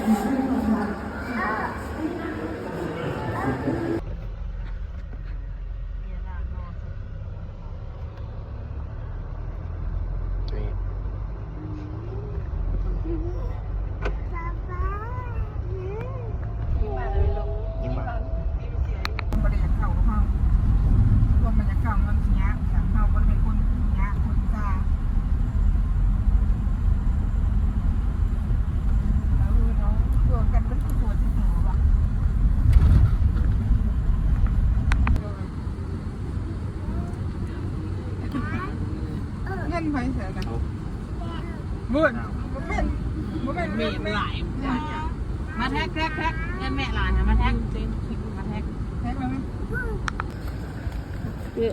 ບໍ່ໄດ້ຢາກເຂົ້າກັບເຮົາ ພວກມັນຢາກເຂົ້າ ມັນຊິຍາກ ເຮົາບໍ່ໄດ້ເປັນຄົນຍາກຄົນຊາ ເອີເນາະ ພວກກັນເປັນຄົນຕົວຊິໂຕວ່າ ເງິນໃຜໃສ່ນະ? ເວີ້ນ ບໍ່ແມ່ນ ບໍ່ແມ່ນ ແມ່ນຫຼາຍ ມາແທັກ ແທັກ ແທັກ ເງິນແມ່ຫຼາຍນະ ມາແທັກ ມາແທັກ ແທັກແລ້ວແມ່ ເອີ.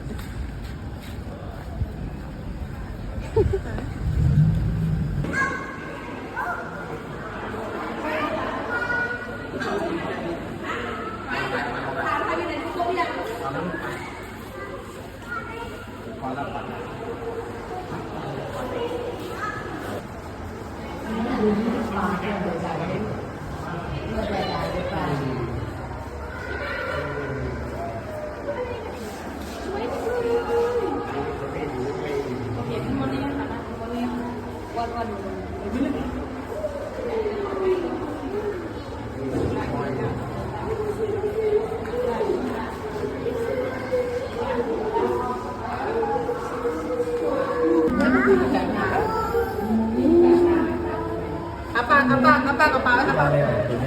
ອ້າປາກ ອ້າປາກ ອ້າປາກ ອ້າປາກ ອ້າປາກ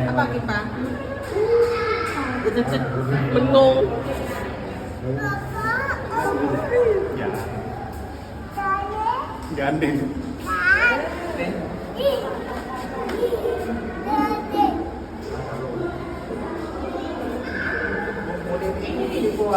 ອ້າປາກກິນປາ ມັນງົງ. ຢ່າ ຢ່າດຶງ. ວ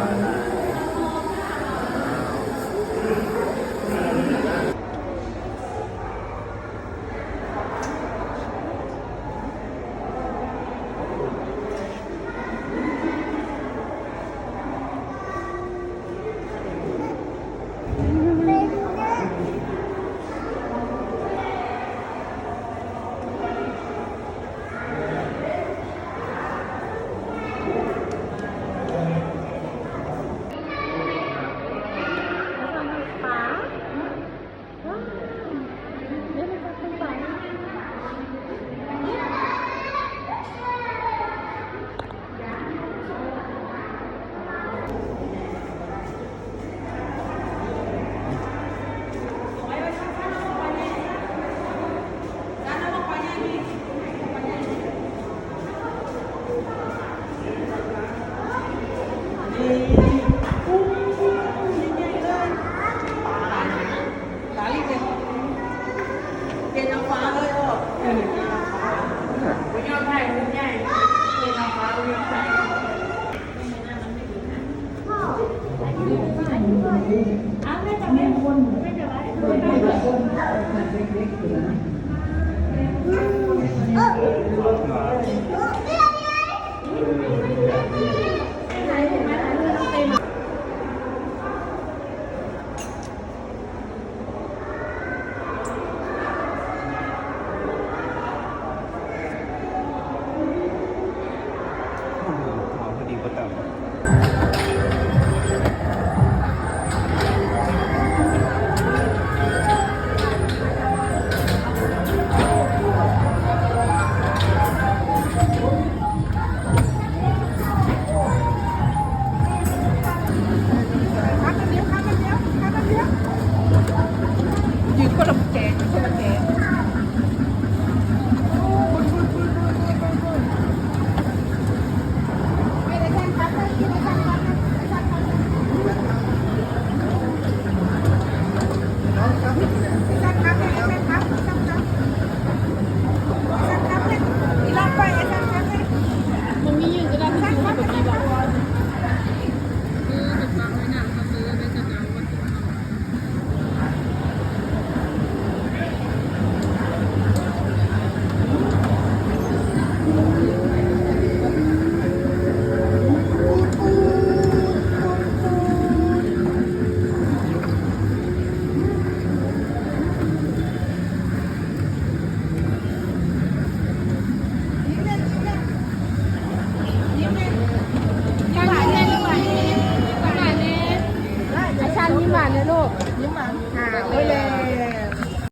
່າ